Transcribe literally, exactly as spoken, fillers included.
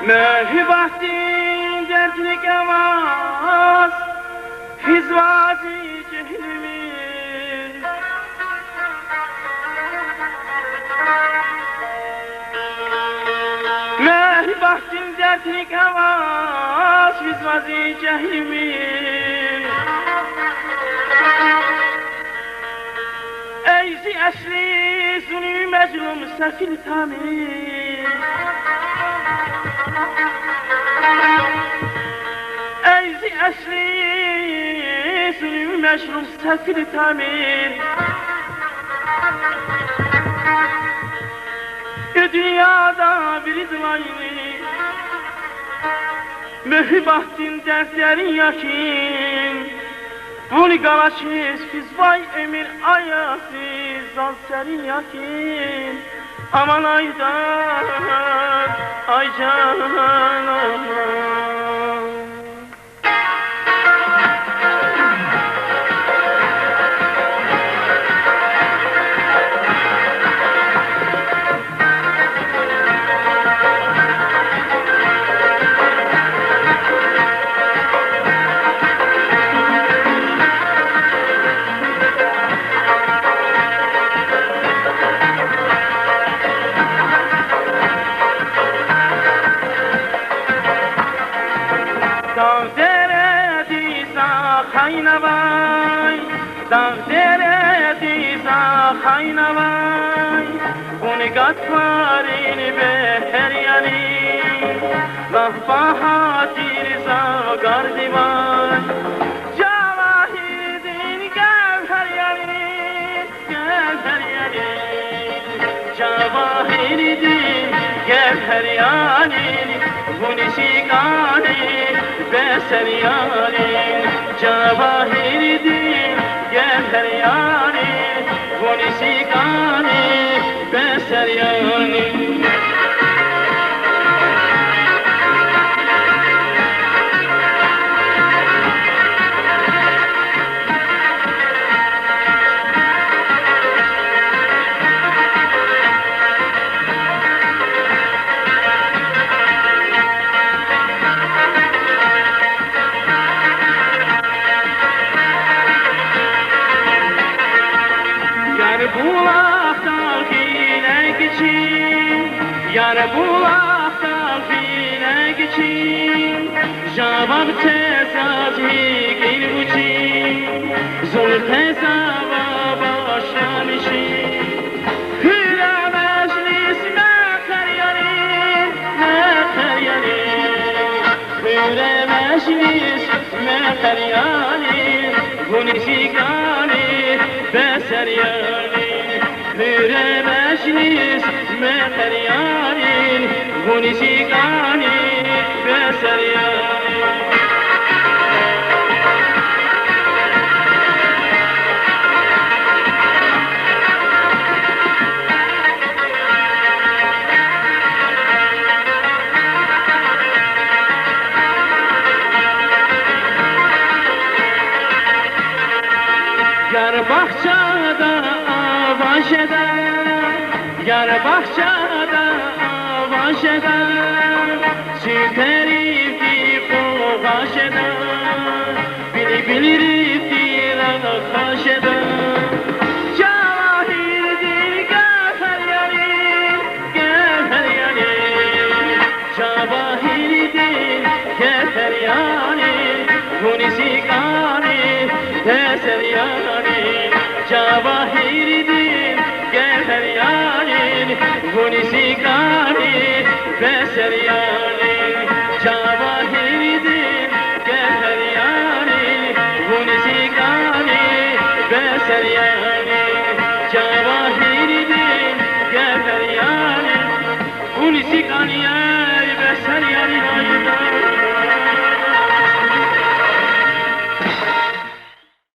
Мегьибатдин дердни кӀеваз физва зи жегьилимиз. Мегьибатдин дердни кӀеваз физва зи жегьилимиз. Эй зи асил, зулум-мазлум сефил тамир. Эй зи асил, зулум-мазлум сефил тамир. И дуьньяда виридалайни мегьибатдин дертлерин якин, вун галачиз физвай уьмуьр ая зи заз серин якин. Амалайда, ай жан, аман. Дагъ-дередиз ахъайнавай, дагъ-дередиз ахъайнавай, вун гатфарин бегьер яни, лагь багьа тир за гардивай, жавагьирдин гевгьер яни. Гевгьер яни, жавагьирдин гевгьер яни, вуниз кӀани бесер яни, жавагьирдин гевгьер яни, вуниз кӀани бесер яни. Ярбулатдал гъиле гичин, Ярбулатдал гъиле гичин, жаваб це заз гьикӀин вучин, зун къвезва башламишин. Хуьре межлис мехъер яни, мехъер яни. Хуьре межлис мехъер яни, вуниз кӀани бесер яни. Хуьре межлис мехъер яни, вуниз кӀани бесер яни. Яр бахчада аваз жеда, яр бахчада аваз жеда, цуькверивди къугъваз жеда, билибилривди рахаз жеда. Жавагьирдин гевгьер яни, гевгьер яни. Жавагьирдин гевгьер яни, вуниз кӀани бесер яни. Жавагьирдин гевгьер яни, вуниз кӀани бесер яни.